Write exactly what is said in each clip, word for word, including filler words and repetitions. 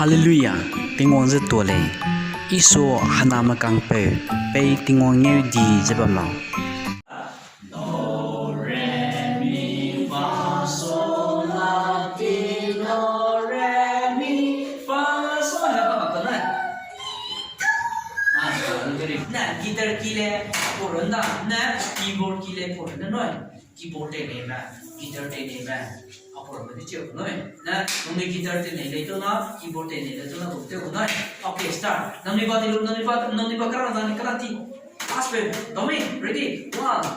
Hallelujah, Tingwang ze tuâ lei. Isu hena mekangpeu, pei Tingwang ngeu di ze bam lau. Na guitar ki le, pau run da, na keyboard ki le, pau run da nui. Keyboard tei neibe, guitar tei neibe, a pau run de chiu nui. Na, nangnui guitar tei nei lei tu na, keyboard tei nei lei tu na, gu teu nui. Okay, start. Nangnui ba di lu, nangnui ba, nangnui ba kara, nangnui kara ti. Last pe, Domi, ready? One.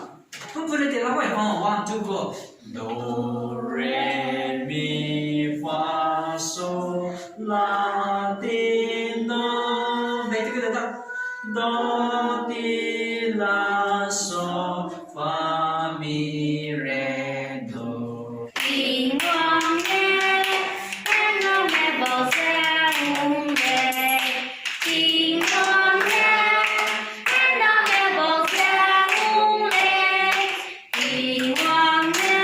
Pupure te la mai, ah, one, two, go. Do, re, mi, fa, so, la, ti, do. Back together, da. Do, ti, la, so, fa, mi, re, do. Tingwang ne, hena me bau ze hung lei. Tingwang ne, hena me bau ze hung lei. Tingwang ne,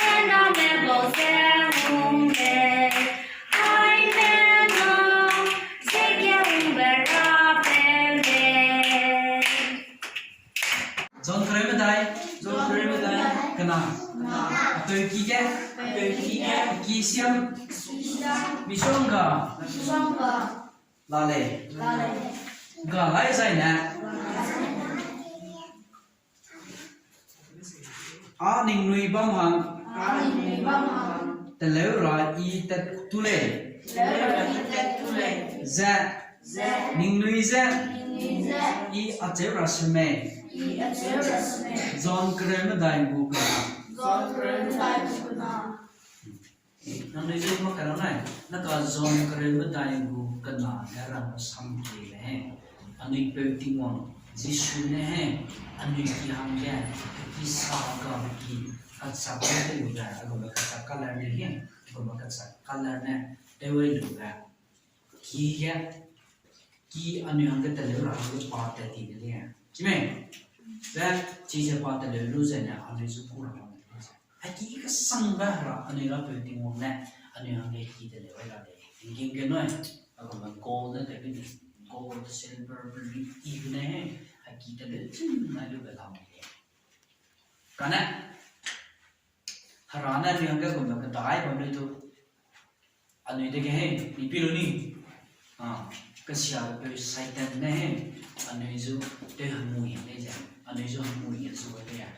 hena me bau ze hung lei. Aime na, ze ge hungbe rapeu lei. John kereu medai. John kereu medai. Kena. Kena. Apeu ki ge. Apeu ki ge. Ki siam. Ki siam. Misongga. Misongga. La lei. La lei. Ga lai zai ne. A ningnui bam hang. A ningnui bam hang. Teleu ra I tat tu lei. Teleu ra I tat tu lei. Ze. Ze. Ningnui ze. Ningnui ze. I acheu ra semei. I acheu ra semei. John kereu medai gu kena. John kereu medai gu kena. Nangnui zu ma kena nai, na ka John kereu medai gu kena ge rang sam ki le he. Anui peu Tingwang, Jisu ne he, anui ki hangge, ki sa ga ki, kachak ne te lu ge, a gu me kachak color ne he, a gu me kachak color ne, te wei lu ge. Ki ge, ki anui hangge teleu ra hangge pa tat ti de lei. Chime, ze, chize pa teleu lu zene anui zu ku ra hangge. Heki kesangbe ra anui rapeu Tingwang ne, anui hangge ki teleu ai la lei. Nging ge nui, a gu me gold ne te bi, gold, silver, ruby, i ne he, heki teleu chim nai lu be lam lei. Kane, Hera ne anui hangge gum lu kedai bam lei tu. Anui dege he, mi pi lu ni. A, kesiabe peu Satan ne he, anui zu tew hemui lei ze, anui zu hemui ge zu lei a.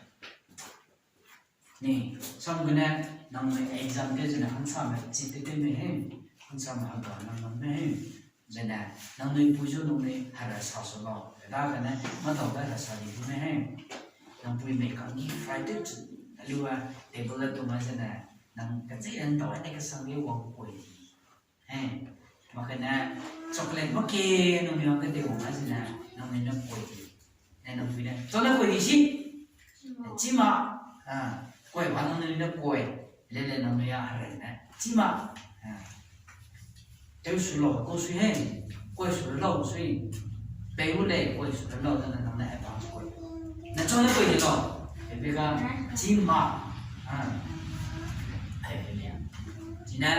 Ni, sam gene, nangnui exam tew zene hangsame chi tew tew mei he, hangsame hega nang nang mei he. Zene, nangnui pui zu nangnui hera sa su lau, dagene, mâdau ge hera sa di gu mei he. Nang pui mei kanggi fry tew chu, a lu a, table a tung a zene, nang kacheu ntau a ne kesang ge wang pui di. He, makane, chocolate mâ ke nangnui hangge tew wang a zene, nangnui ne pui di. Ne nang pui ne, chau ne koi di si. Chima, a, koi ba nangnui ne koi. Lele nangnui a hera ne. Chima, a, tew su lau, kau sui he. Koi su lau sui. Pei u lei, koi su lau, dane nang ne advance koi. Ne chau ne koi di lau. Ebi ga, chima, a. Ai, pe ne. Chine,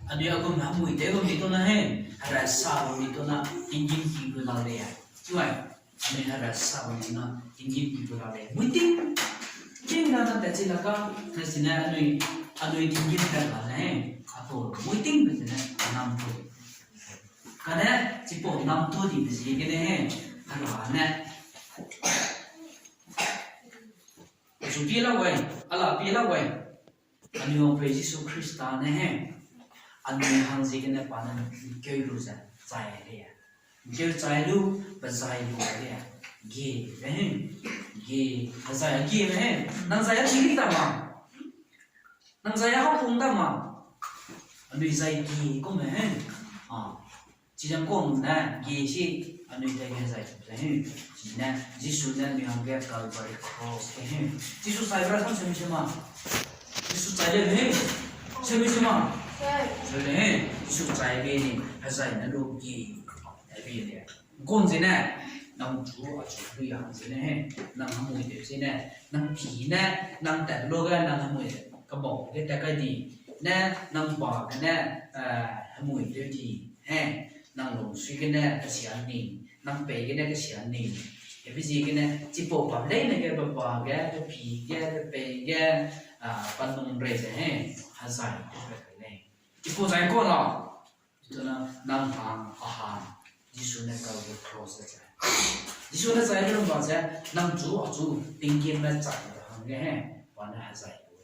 anui a gum hemui tew bam mi tau na he. Hera sa bam mi tau na, tinggîm ki gu lau lei a. Chiwai. Anui hera sa bam na, tinggîm ki gu la lei. Muiting. Ting na na tat chi la ka, na sine anui, anui tinggîm tat la ne, a to muiting be sine, nam to. Kane, chipau nam to di be ziegene he, hera ne. Zu pie la wai, ala pie la wai. Anui Wangpeu Jisu Khrista ne he, anui hang ziegene pa ne ’ngkeu lu ze chai lei. ’Ngkeu chai lu, pe zai lu lei. Ge, be he. Ge, pe zai ge be he. Nang zai a chi ta ma. Nang zai a hapung ta ma. Anui zai ge kum he. A. Chizang kung ne, ge si, anui dage zai chu ze he. Chine, Jisu ne anui hangge Calvary Cross ge he. Jisu chai bra sam semi sema. Jisu chai le he. Semi sema. Chai le he. Jisu chai be ni, hezai ne lu ge. Ai be le. Kung zene, nang chu a chu lui hang zene he. Nang hemui de zene, nang pi ne, nang tat lu ge, nang hemui de. Kabau ge tat kai di. ne, nang pa gene, eh, hemui tew di, he, nang lungsui gene kesia ning, nang pei gene kesia ning, hebeziegene chipau bam leine ge pe pa ge, pe pi ge, pe pei ge, ah, pa nung rei ze, he, hezai tew pat kai lei. Chipau zai kau la, chuna nang hang, a hang, Jisu ne Calvary cross ze. Jisu ne zai lu ba ze, nang chu, achu, tinggîm ne chai de hangge, he, pa ne hezai lu.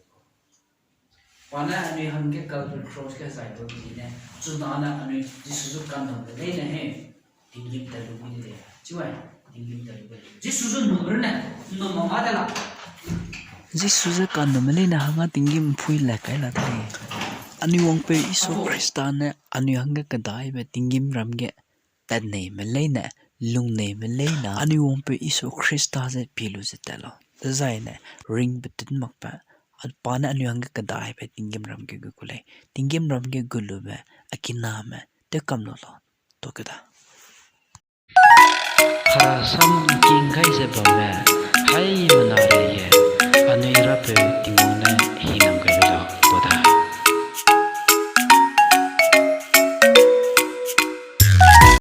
Pa ne anui hangge Calvary cross ge hezai lu di ne, chuna ne anui Jisu zu kandamme leine, he, tinggîm tat lu gu di lei. Chiwai, tinggîm tat lu gu di lei. Jisu zu num rune, num ma de la. Jisu ze kandamme leine hangge tinggîm pui le kai la de lei. Anui wangpeu Jisu Khrista ne anui hangge kedaibe tinggîm ram ge tatneime leine, lungneime leine, anui wangpeu Jisu Khrista ze pie lu ze tat lau. Dezaine ring betun makbe, pa ne anui hangge kedaibe tinggîm ram ge gu ku lei. Tinggîm ram ge gu lube, a kiname, tew kam lu lau. Tuâ keda. Herasam king gai ze bamme, haimena